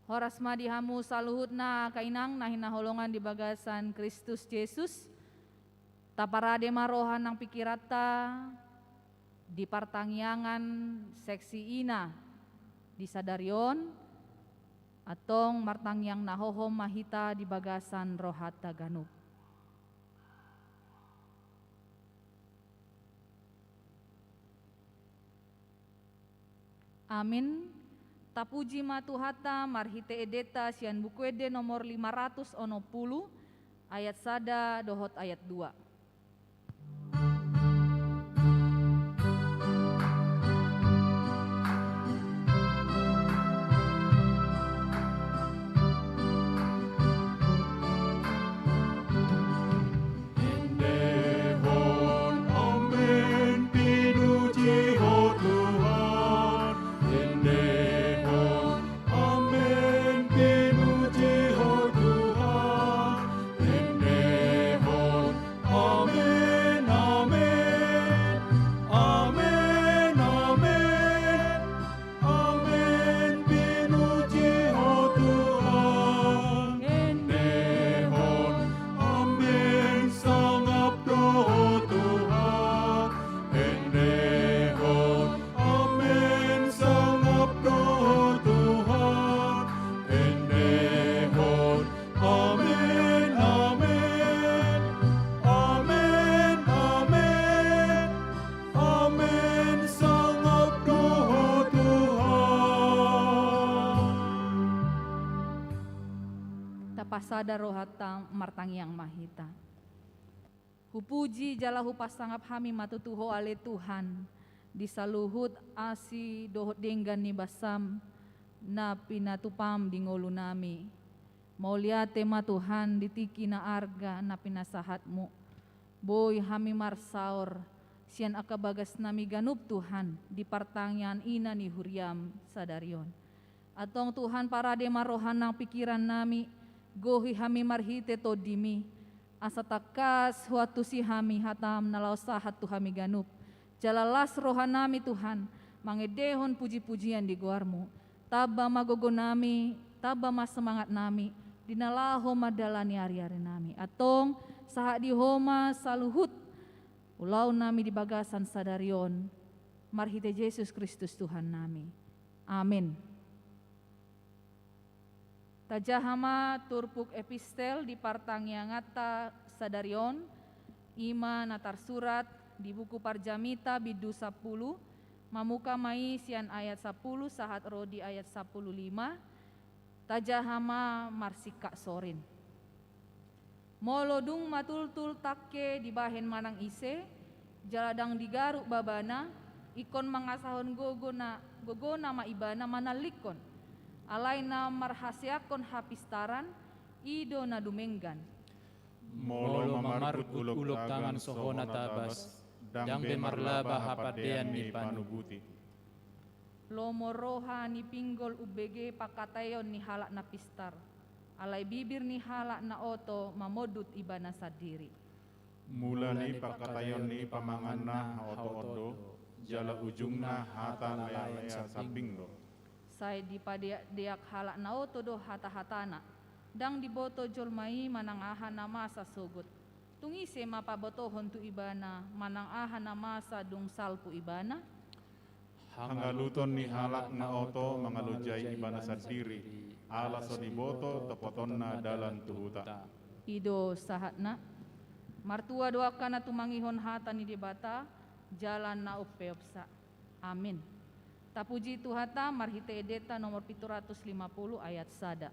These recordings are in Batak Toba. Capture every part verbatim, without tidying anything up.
Horas ma di hamu saluhutna angka inang na hinaholongan di bagasan Kristus Jesus. Taparade ma roha nang pikiranta di partangiangan seksi ina di sadari on, antong martangiang na hohom ma hita di bagasan rohanta ganup. Amin. Tapuji ma Tuhanta marhite endenta sian Buku Ende nomor lima ratus onom pulu, ayat sada dohot ayat dua. Endehon, amen, pinuji Ho Tuhan. Endehon, amen, pinuji Ho Tuhan. Endehon, amen, amen. Amen, amen. Amen, pinuji Ho Tuhan. Endehon, amen, sangap do Ho Tuhan. Endehon, amen, sangap do Ho Tuhan. Endehon, amen, amen. Amen, amen. Amen, sangap do Ho Tuhan. Tapasada rohanta, martangiang ma hita. Hupuji jala hupasangap hami ma tutu Ho ale Tuhan, di saluhut asi dohot denggan ni basaM na pinatupam di ngolunami. Mauliate ma Tuhan di tingki na arga na pinasahatMu. Boi hami marsaor sian angka bagasnami ganup Tuhan di partangiangan ina ni huriaM sadari on. Antong Tuhan, parade ma roha nang pikirannami, gohi hami marhite TondiMi, asa tangkas huantusi hami hataM na laho sahat tu hami ganup. Jala las rohanami Tuhan, mangendehon puji-pujian di goarMu. Tamba ma gogonami, tamba ma semangatnami, di na laho mandalani ari-arinami. Antong, sahat di Ho ma saluhut ulaonnami di bagasan sadari on, marhite Jesus Kristus Tuhannami. Amin. Tajaha ma turpuk epistel di partangianganta sadari on, i ma na tarsurat di buku Parjamita bindu sampulu, mamuka ma i sian ayat sampulu sahat ro di ayat sampulu lima, tajaha ma marsingkat sorin. Molo dung matultul tangke dibahen manang ise, jala ndang digaruk babana, ingkon mangasahon gogona, gogona ma ibana manallikkon. Alai na marhaseangkon hapistaran, i do na dumenggan. Molo mamargut ulok tangan so hona tabas, ndang be marlaba hapandean ni panubuti. Lomo roha ni pinggol umbege pangkataion ni halak na pistar, alai bibir ni halak na oto mamondut ibana sandiri. Mula ni pangkataion ni pamanganna haotoon do, jala ujungna hata na lealean sambing do. Sai dipadeakdeak halak na oto do hatahatana. Ndang diboto jolma i manang aha na masa sogot. Tung ise ma pabotohon tu ibana manang aha na masa dung salpu ibana? Hangaluton ni halak na oto mangalojai ibana sandiri, ala so diboto topotonna dalan tu huta. I do sahatna. Martua do angka na tumangihon hata ni Debata, jala na umpeopsa. Amin. Tapuji Tuhanta marhite endenta nomor pitu ratus lima pulu ayat sada.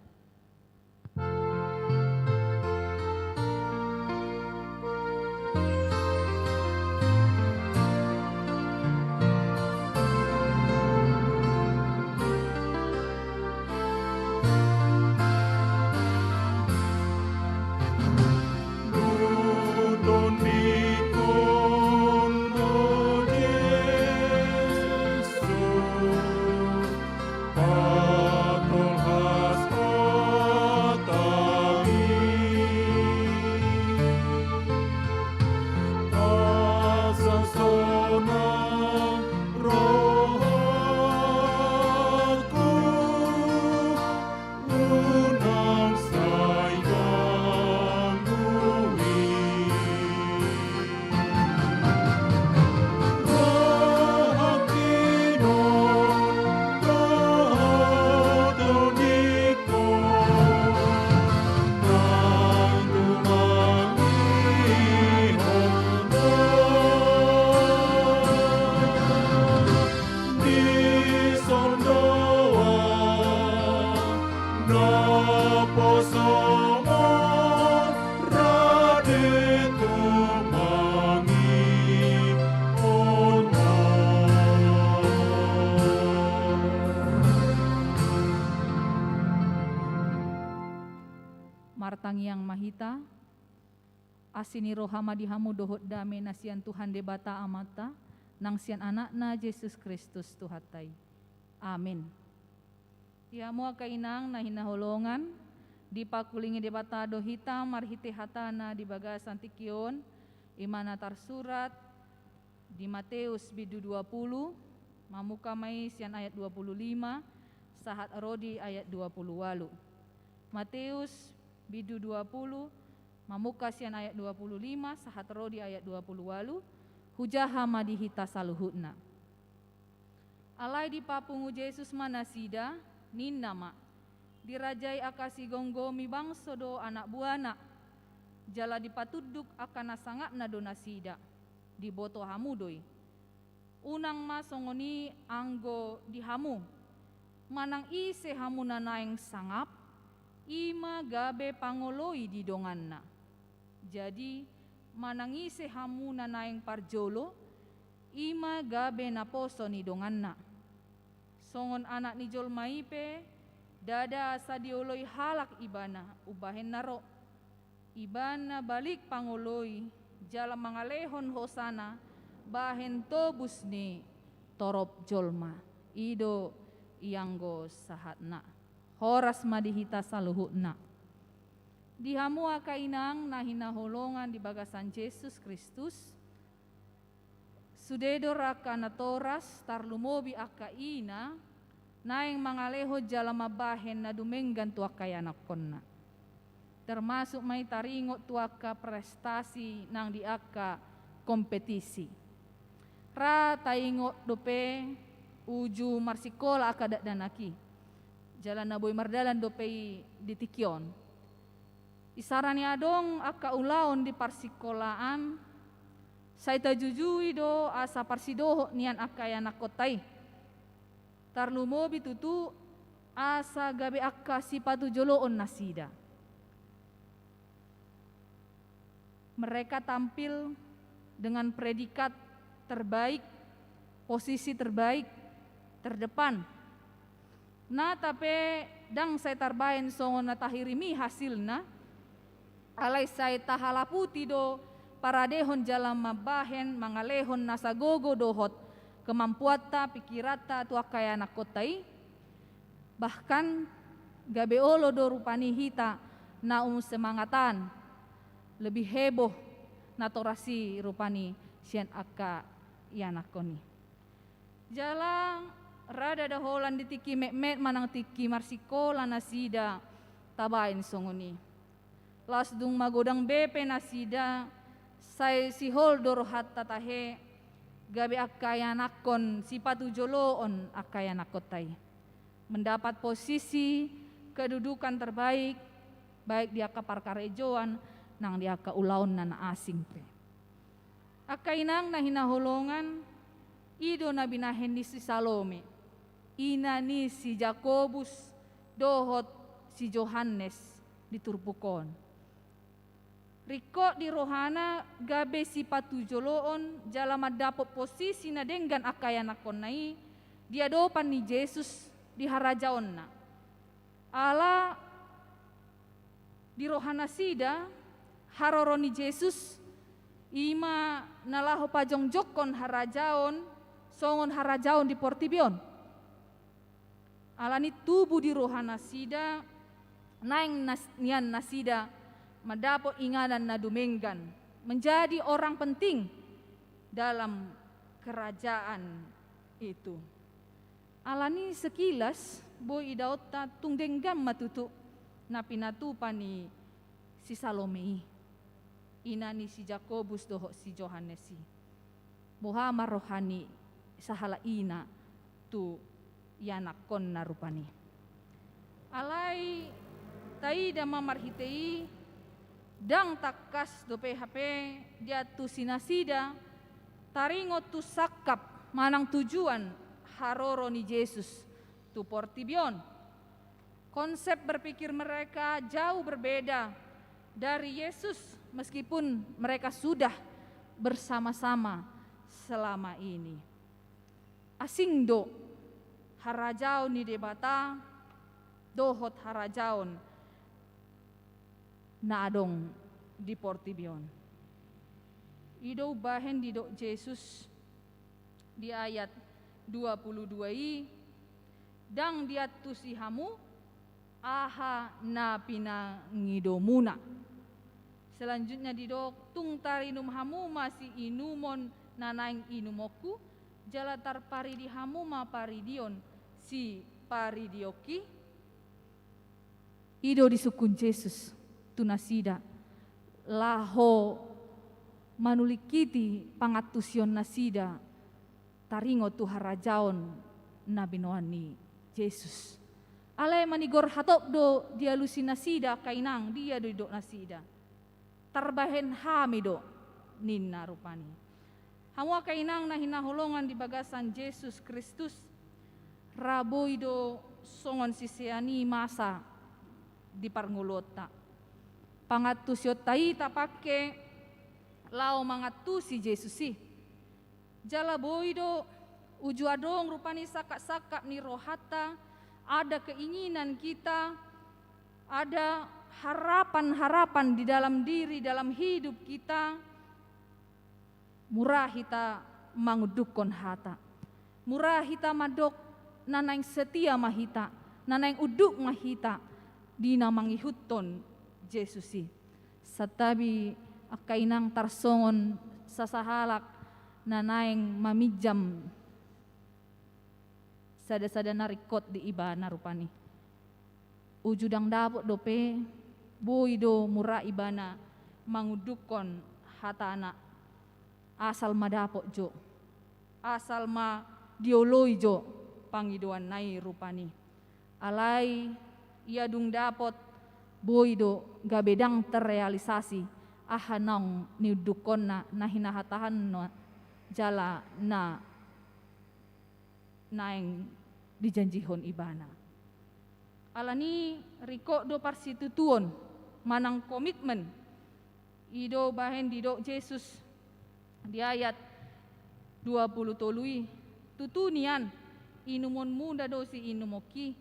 Tangiang ma hita. Asi ni roha ma di hamu dohot dame na sian Tuhan Debata Amanta, nang sian Anakna Jesus Kristus Tuhanta i. Amin. Di hamu angka inang na hinaholongan, dipakulingi Debata do hita marhite hatana di bagasan tingki on, i ma na tarsurat di Mateus bindu dua pulu, mamungka ma i sian ayat dua pulu lima, sahat ro di ayat dua pulu ualu. Mateus bindu dua pulu, mamungka sian ayat dua pulu lima, sahat ro di ayat dua pulu ualu, hujaha ma di hita saluhutna. Alai dipapungu Jesus ma nasida, ninna ma: Dirajai angka sigomgomi bangso do anak buana, jala dipatunduk angka na sangapna do nasida. Diboto hamu do i. Unang ma songon i anggo di hamu. Manang ise hamu na naeng sangap, i ma gabe pangoloi di donganna. Jadi, manang ise hamu na naeng parjolo, i ma gabe naposo ni donganna. Songon Anak ni jolma i pe, ndada asa dioloi halak ibana umbahen na ro. Ibana balik pangoloi, jala mangalehon hosana bahen tobus ni torop jolma. I do ianggo sahatna. Horas ma di hita saluhutna. Di hamu angka inang na hinaholongan di bagasan Jesus Kristus, sude do ra angka natoras, tarlumobi angka ina, naeng mangalehon jala mambahen na dumenggan tu angka ianakkonna. Termasuk ma i taringot tu angka prestasi nang di angka kompetisi. Ra taingot dope uju marsikola angka dakdanak i. Jala na boi mardalan dope i di tingki on. Isarani adong angka ulaon di parsikolaan, sai tajujui do asa parsidohot nian angka ianakkonta i. Tarlumobi tutu asa gabe angka sipatujoloon nasida. Mereka tampil dengan predikat terbaik, posisi terbaik, terdepan. Na tape ndang sai tarbaen songon na tahirim i hasilna, alai sai tahalaputi do paradehon jala mambahen mangalehon nasa gogo dohot kemampuanta, pikiranta tu angka ianakkon i. Bahkan gabe olo do rupani hita na umsemangatan, lebih heboh natoras i rupani sian angka ianakkon i. Jala rada do holan di tingki metmet manang tingki marsikola nasida tabaen songon i. Laos dung magodang be pe nasida, sai sihol do rohanta tahe gabe angka ianakkon sipatujoloon angka ianakkonta i. Mendapat posisi kedudukan terbaik, baik di angka parkarejoan nang di angka ulaonna na asing pe. Angka inang na hinaholongan, i do na binahen ni si Salome, ina ni si Jakobus dohot si Johannes di turpuk on. Ringkot di rohana gabe sipatujoloon jala mandapot posisi na denggan angka ianakkonna i di adopan ni Jesus di harajaonna. Ala di rohanasida, haroro ni Jesus i ma na laho pajongjongkon harajaon songon harajaon di portibi on. Alani tubu di rohanasida, naeng nas-, nian nasida mandapot inganan na dumenggan, menjadi orang penting dalam kerajaan itu. Alani sekilas boi idaonta tung denggan ma tutu na pinatupa ni si Salome i, ina ni si Jakobus dohot si Johannes i. Boha ma roha ni sahalak ina tu ianakkonna rupani. Alai taida ma marhite i, ndang tangkas dope hape diantusi nasida taringot tu sangkap manang tujuan haroro ni Jesus tu portibi on. Konsep berpikir mereka jauh berbeda dari Yesus, meskipun mereka sudah bersama-sama selama ini. Asing do harajaon ni Debata dohot harajaon na adong di portibi on. I do umbahen didok Jesus di ayat dua pulu dua i, ndang diantusi hamu aha na pinangidomuna. Selanjutnya didok, tung tarinum hamu ma siinumon na naeng inumonku, jala tarparidi hamu ma paridion siparidionki. I do disungkun Jesus tu nasida, laho manulingkiti pangantusion nasida taringot tu harajaon na binoan ni Jesus. Alai manigor hatop do dialusi nasida angka inang, dia do didok nasida. Tarbahen hami do, ninna rupani. Hamu angka inang na hinaholongan di bagasan Jesus Kristus, ra boi do songon sisean i masa di parngoluonta. Pangantusionta i tapangke laho mangantusi Jesus i. Jala boi do uju adong rupani sangkap-sangkap ni rohanta, ada keinginan kita, ada harapan-harapan di dalam diri, dalam hidup kita, mura hita mangundukhon hata. Mura hita mandok na naeng setia ma hita, na naeng unduk ma hita di na mangihuthon Jesus i. Santabi angka inang tarsongon sasahalak na naeng maminjam sada-sada na ringkot di ibana rupani. Uju ndang dapot dope, boi do mura ibana mangundukhon hatana, asal ma dapot jo, asal ma dioloi jo pangidoanna i rupani. Alai ia dung dapot, boi do gabe ndang terrealisasi aha naung niundukhonna, na hinahatahanna jala na naeng dijanjihon ibana. Alani ringkot do parsitutuon manang komitmen. I do bahen didok Jesus di ayat dua pulu tolu i, tutu nian, inumonmuna do siinumongki,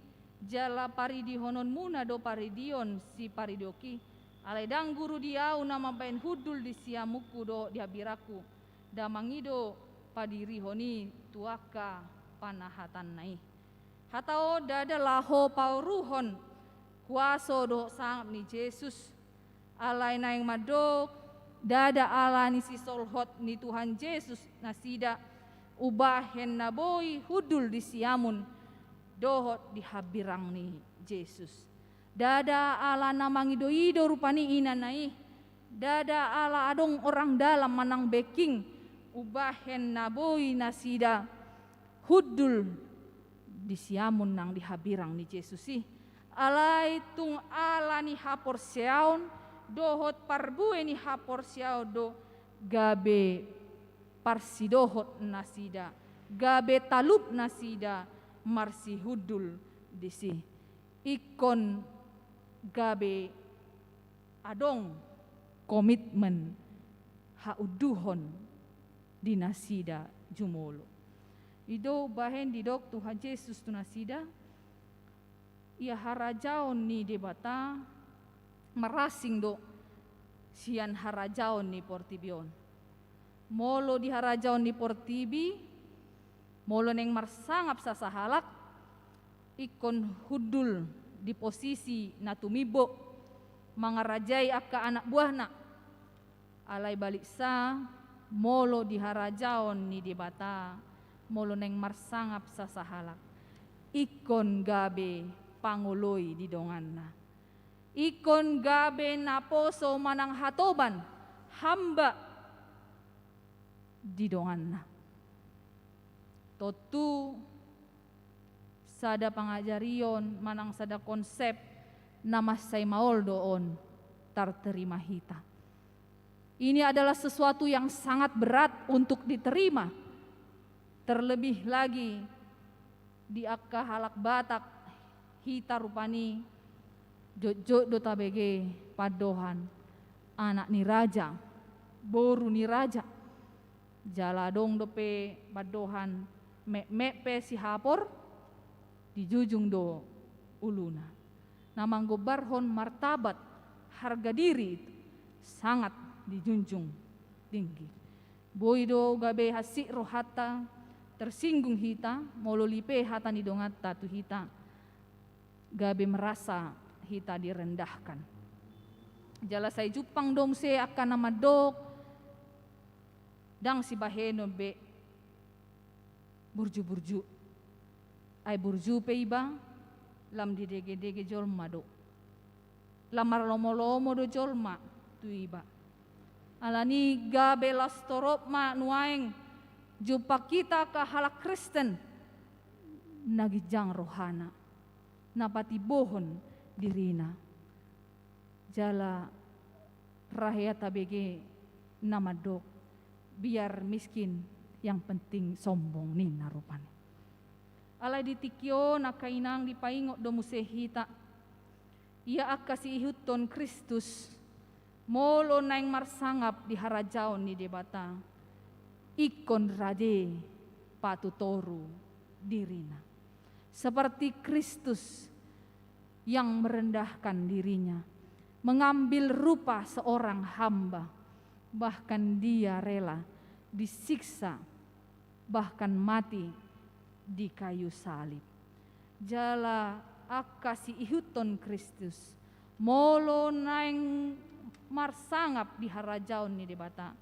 jala paridihononmuna do paridion siparidionki. Alai ndang guru di ahu na mambahen hundul di siamunku dohot di hambirangku, nda mangido padirihon i tu angka panahatanna i. Hata on ndada laho paoruhon huaso dohot sangap ni Jesus. Alai naeng mandok, ndada ala ni sisolhot ni Tuhan Jesus nasida, umbahen na boi hundul di siamun dohot di hambirang ni Jesus. Ndada ala na mangido-ido rupani inanna i. Ndada ala adong orang dalam manang backing, umbahen na boi nasida hundul di siamun nang di hambirang ni Jesus i. Alai tung ala ni haporseaon dohot parbue ni haporseaon do gabe parsidohot nasida, gabe talup nasida marsihundul disi. Ingkon gabe adong komitmen haunduhon di nasida jumolo. I do bahen didok Tuhan Jesus tu nasida, ia harajaon ni Debata marasing do sian harajaon ni portibi on. Molo di harajaon ni portibi, molo naeng marsangap sasahalak, ingkon hundul di posisi na tumimbo mangarajai angka anak buahna. Alai baliksa, molo di harajaon ni Debata, molo naeng marsangap sasahalak, ingkon gabe pangoloi di donganna. Ingkon gabe naposo manang hatoban, hamba di donganna. Tontu sada pangajarion manang sada konsep na mansai maol do on tarterima hita. Ini adalah sesuatu yang sangat berat untuk diterima. Terlebih lagi di angka halak Batak, hita rupani jotjot do tabege pandohan anak ni raja, boru ni raja. Jala adong dope pandohan metmet pe sihapor, dijujung do uluna. Na manggombarhon martabat harga diri itu sangat dijunjung tinggi. Boi do gabe hansit rohanta, tersinggung hita, molo lipe hata ni donganta tu hita, gabe merasa hita direndahkan. Jala sai jumpang do muse angka na mandok, ndang sibahenon be burju-burju. Ai burju pe iba, lam didege-dege jolma do. Lam marlomo-lomo do jolma tu iba. Alani gabe las torop ma nuaeng jumpang hita angka halak Kristen na ginjang rohana, na patimbohon dirina. Jala ra hea tabege na mandok, biar miskin, yang penting sombong, ninna rupani. Alai di tingki on angka inang, dipaingot do muse hita, ia angka siihuthon Kristus, molo naeng marsangap di harajaon ni Debata, ingkon rade patutoru dirina. Seperti Kristus yang merendahkan dirinya, mengambil rupa seorang hamba, bahkan Dia rela disiksa, bahkan mati di kayu salib. Jala angka siihuthon Kristus, molo naeng marsangap di harajaon ni Debata,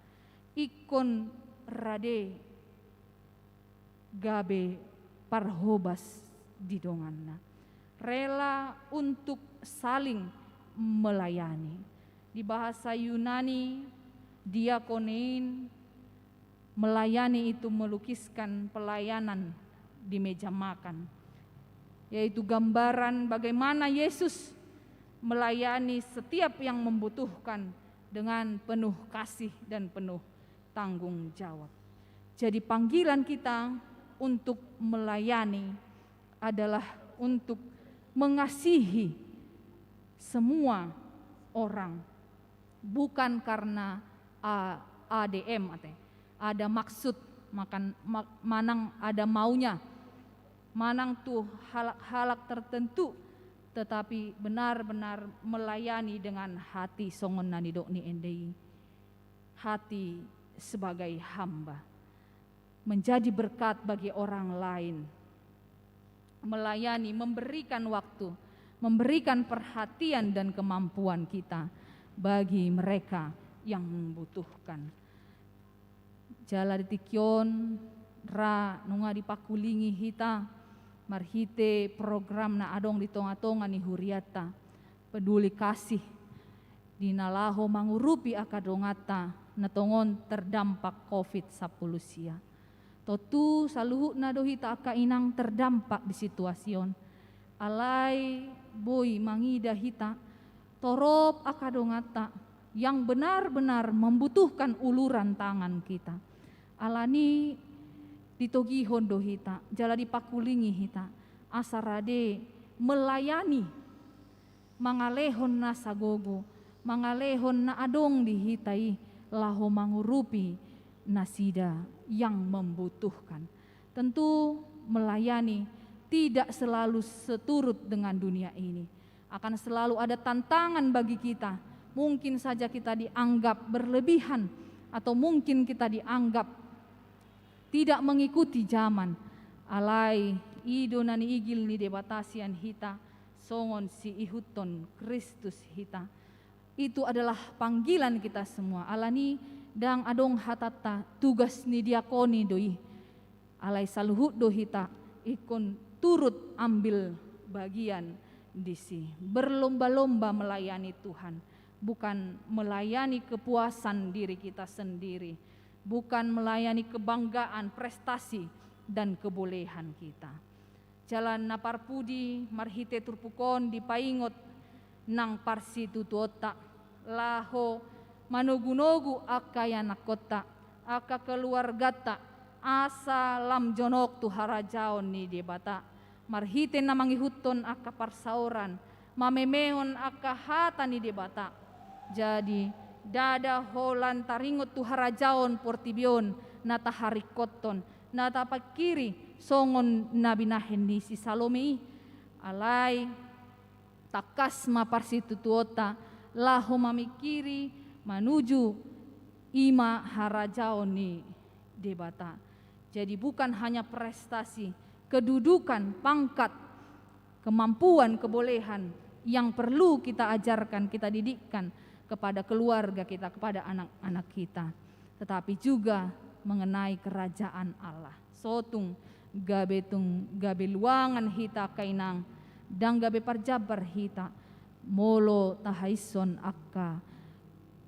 ingkon rade gabe parhobas di donganna. Rela untuk saling melayani. Di bahasa Yunani, diakonein, melayani itu melukiskan pelayanan di meja makan, yaitu gambaran bagaimana Yesus melayani setiap yang membutuhkan dengan penuh kasih dan penuh tanggung jawab. Jadi, panggilan kita untuk melayani adalah untuk mengasihi semua orang, bukan karena A-, A D M, ate, ada maksud, makan, ma-, manang ada maunya, manang tu halak-halak tertentu, tetapi benar-benar melayani dengan hati songon na nidok ni ende i, hati sebagai hamba, menjadi berkat bagi orang lain, melayani, memberikan waktu, memberikan perhatian dan kemampuan kita bagi mereka yang membutuhkan. Jala di tingki on ra nunga dipangkulingi hita marhite program na adong di tonga-tonga ni hurianta, Peduli Kasih, di na laho mangurupi angka donganta na tongon terdampak covid sampulu sia. Tontu saluhutna do hita angka inang terdampak di situasi on. Alai boi mangida hita torop angka donganta yang benar-benar membutuhkan uluran tangan kita. Alani ditogihon do hita, jala dipangkulingi hita, asa rade melayani, mangalehon nasa gogo, mangalehon na adong di hita i, laho mangurupi nasida yang membutuhkan. Tentu melayani tidak selalu seturut dengan dunia ini. Akan selalu ada tantangan bagi kita. Mungkin saja kita dianggap berlebihan, atau mungkin kita dianggap tidak mengikuti zaman. Alai i do na niigil ni Debata sian hita, songon siihuthon Kristus hita. Itu adalah panggilan kita semua. Alani ndang adong hatanta tugas ni diakoni do i. Alai saluhut do hita ingkon turut ambil bagian disi. Berlomba-lomba melayani Tuhan, bukan melayani kepuasan diri kita sendiri, bukan melayani kebanggaan, prestasi, dan kebolehan kita. Jala na parpudi, marhite turpuk on dipaingot nang parsitutuonta, laho manogu-nogu angka ianakkonta, angka keluarganta, asa lam jonok tu harajaon ni Debata. Marhite na mangihuthon angka parsaoran, mamemehon angka hata ni Debata. Jadi, ndada holan taringot tu harajaon portibi on na taharingkothon, na tapingkiri songon na binahen ni si Salome i. Alai, tangkas ma parsitutuonta, laho mamingkiri manuju i ma harajaon ni Debata. Jadi, bukan hanya prestasi, kedudukan, pangkat, kemampuan, kebolehan yang perlu kita ajarkan, kita didikkan kepada keluarga kita, kepada anak-anak kita, tetapi juga mengenai kerajaan Allah. So tung gabe tung gabe luangan hita angka inang, ndang gabe parjambar hita, molo tahaishon angka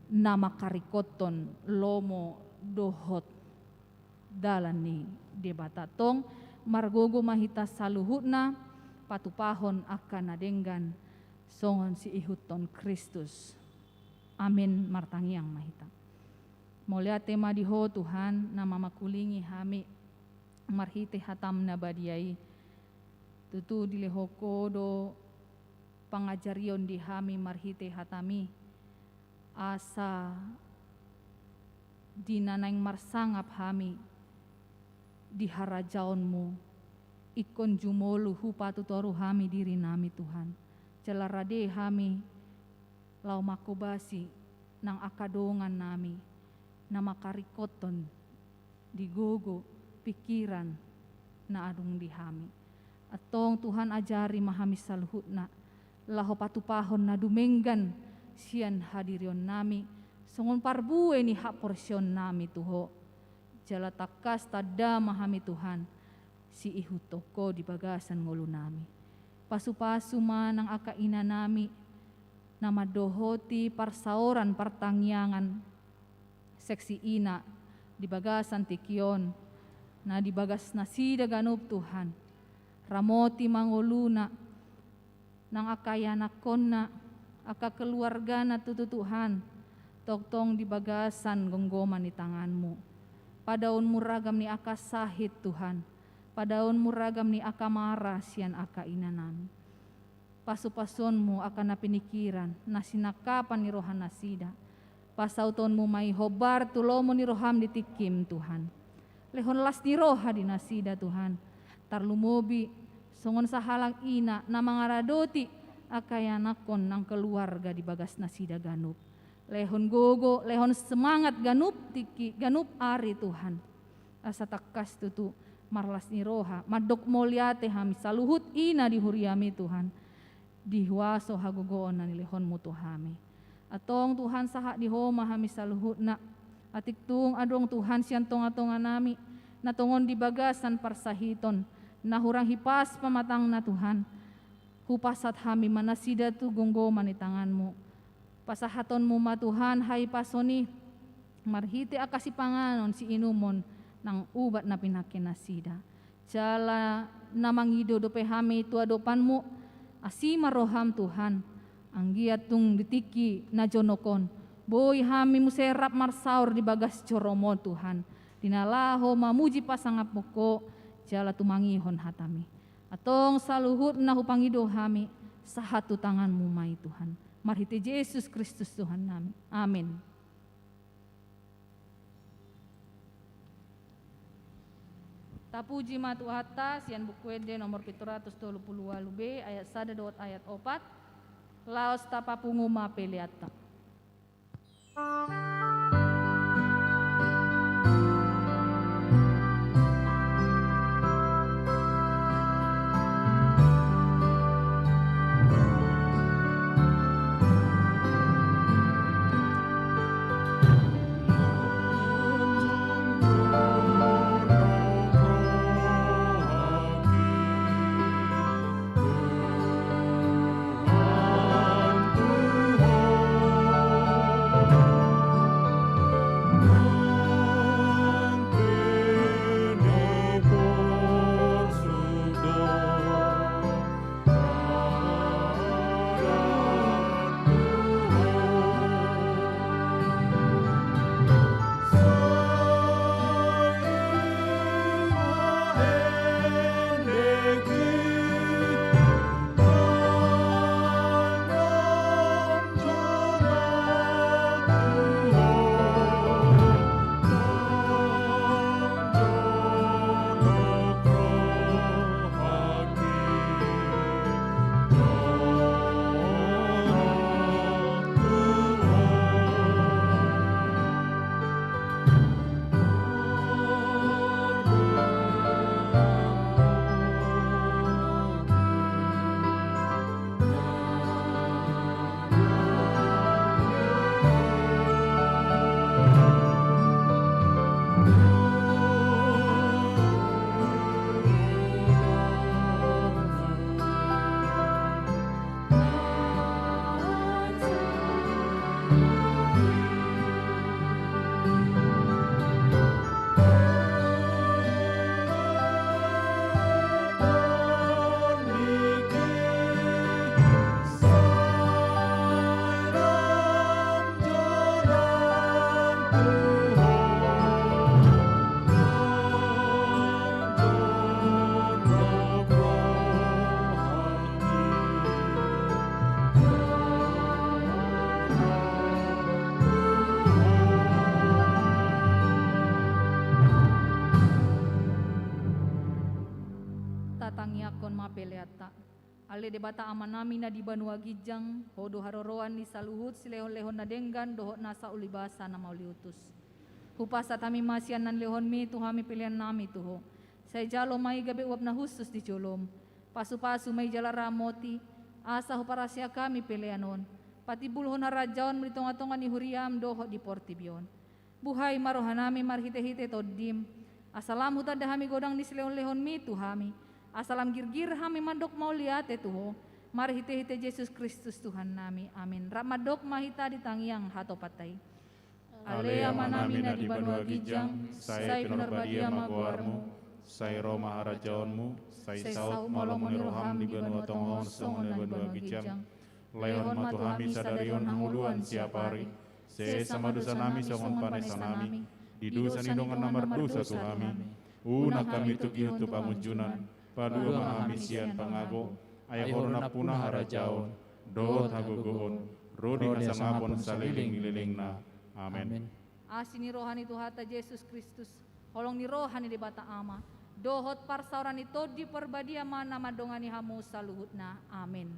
na mangkaringkothon lomo dohot dalan ni Debata. Tong margogo ma hita saluhutna patupahon angka na denggan songon siihuthon Kristus. Amin. Martangiang ma hita. Mauliate ma di Ho Tuhan, na mamangkulingi hami marhite hataM na badia i. Tutu dilehon Ho do pangajarion di hami marhite hataMi, asa di na naeng marsangap hami di harajaonMu, ingkon jumolo hupatutoru hami dirinami, Tuhan. Jala rade hami laho manghobasi nang angka dongannami na mangkaringkothon di gogo, pingkiran na adong di hami. Antong Tuhan, ajari ma hami saluhutna laho patupahon na dumenggan sian hadirionnami songon parbue ni haporseaonnami tu Ho. Jala tangkas tanda ma hami, Tuhan, siihuthon Ho di bagasan ngolunami. Pasupasu ma nang angka inanami na mandohoti parsaoran partangiangan seksi ina di bagasan tingki on, na di bagas nasida ganup, Tuhan. Ramoti ma ngoluna, nang angka ianakhonna, angka keluargana tutu, Tuhan, tongtong di bagasan gomgoman ni tanganMu. PadaonMu ragam ni angka sahit, Tuhan. PadaonMu ragam ni angka mara sian angka inanami. PasupasuonMu angka na piningkiran, na sinangkapan ni rohanasida. PasautonMu ma i hombar tu lomo ni rohaM di tingkiM, Tuhan. Lehon las ni roha di nasida, Tuhan. Tarlumobi songon sahalak ina na mangaradoti angka ianakhon nang keluarga di bagas nasida ganup. Lehon gogo, lehon semangat ganup tingki, ganup ari, Tuhan. Asa tangkas tutu marlas ni roha, mandok mauliate hami saluhut ina di huriaMi, Tuhan, di huaso hagogoon na nilehonMu tu hami. Antong, Tuhan, sahat di Ho ma hami saluhutna. Atik tung adong, Tuhan, sian tongatonganami na tongon di bagasan parsahiton, na hurang hipas pamatangna, Tuhan, hupasahat hami ma nasida tu gomgoman ni tanganMu. PasahatonMu ma, Tuhan, hahipason i marhite angka sipanganon siinumon nang ubat na pinangke nasida. Jala na mangido dope hami tu adopanMu, asi ma rohaM, Tuhan, anggiat tung di tingki na jonok on boi hami muse rap marsaor di bagas joroMu, Tuhan, di na laho mamuji pasangaphon Ho jala tumangihon hataMi. Antong saluhutna hupangido hami, sahat tu tanganMu ma i, Tuhan. Marhite Jesus Kristus Tuhannami. Amin. Tapuji ma Tuhanta, sian Buku Ende nomor pitu ratus tolu pulu ualu B, ayat sada dohot ayat opat. Laos tapapungu ma peleanta. Ale Debata Amanami na di banua ginjang, Ho do haroroan ni saluhut silehonlehon na denggan dohot nasa ulibasa na mauliutus. Hupasahat hami ma sian na nilehonMi tu hami peleannami tu Ho. Sai jalo ma i gabe uap na hushus di joloM. Pasupasu ma i jala ramoti, asa huparasiak hami pelean on. Patimbulhon harajaonMu di tongatonga ni huriaM dohot di portibi on. Buhai ma rohanami marhitehite TondiM, asa lam hutanda hami godang ni silehonlehonMi tu hami, asa lam girgir hami mandok mauliate tu Ho, marhitehite Jesus Kristus Tuhannami. Amin. Rap mandok ma hita di tangiang hatopanta i. Ale Amanami na di banua ginjang, sai pinarbadia ma goarMu, sai ro ma harajaonMu, sai saut ma lomo ni rohaM di banua tonga on songon na di banua ginjang. Lehon ma tu hami sadari on hangoluan siapari, sesa ma dosanami songon panesanami di dosa ni dongan na mardosa tu hami. Unang hami togihon tu pangunjunan, palua ma hami sian pangago, ai Ho do nampuna harajaon dohot hagogoon ro di hasangapon saleleng ni lelengna. Amen. Asi ni roha ni Tuhanta Jesus Kristus, holong ni roha ni Debata Ama, dohot parsaoran ni Tondi Parbadia ma na mandongani hamu saluhutna. Amen.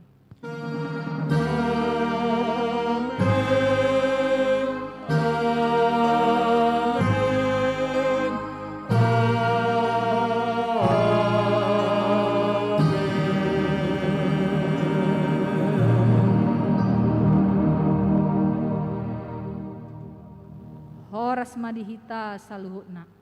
Horas ma di hita saluhutna.